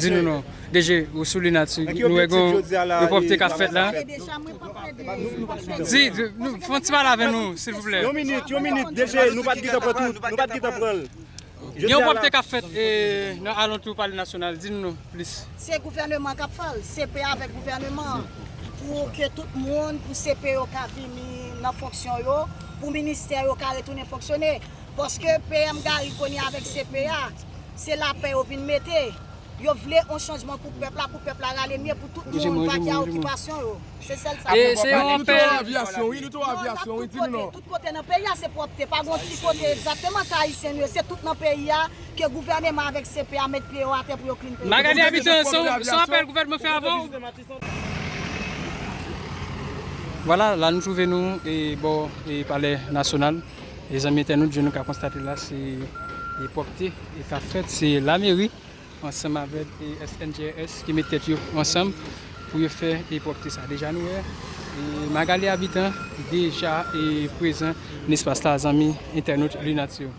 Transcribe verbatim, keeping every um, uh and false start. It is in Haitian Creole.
Di nou non. D G, ou sou Linati, nou wè gen yon pwòpte k ap fèt la. Di, di, nou, fè yon ti pale avè nou, silvouplè. Yon minit, yon minit, D G, nou pa t gentan pran tout, nou pa t gentan pran l. Gen yon pwòpte k ap fèt, e, nan alantou Palè Nasyonal, di nou non plis. Se gouvèneman k ap fè l, C P A avèk gouvèneman an, pou ke tout moun, pou C P yo ka vini nan fonksyon yo, pou ministè yo ka retounen fonksyone. Paske P M Garry kounye a avèk C P A, se lapè yo vin mete. Yo vle yon chanjman pou pèp la, pou pèp la rale mye, pou tout moun vakye a okipasyon yo. Se sèl sa. E se yon apèl. Nou te wè avyasyon, wi, nou te wè avyasyon, wi, di nou non. Tout kote nan peyi a se pwòpte, pa gon ti kote egzakteman, se ayisyen nou ye, se tout nan peyi a ke gouvèneman avèk C P A met pye yo atè pou yo clean peyi. Magali Habitant, se yon, se yon apèl gouvènman fè avè w. Vwala, la nou twouve nou e bò e Palè Nasyonal. E zanmi entènot, jan nou ka konstate la, se e pwòpte e k ap fèt, se lameri ansanm avèk e S N G R S ki met tèt yo ansanm pou yo fè e pwòpte sa. Deja nou wè e Magali Habitant deja e prezan nan espas la, zanmi entènot Linati yo.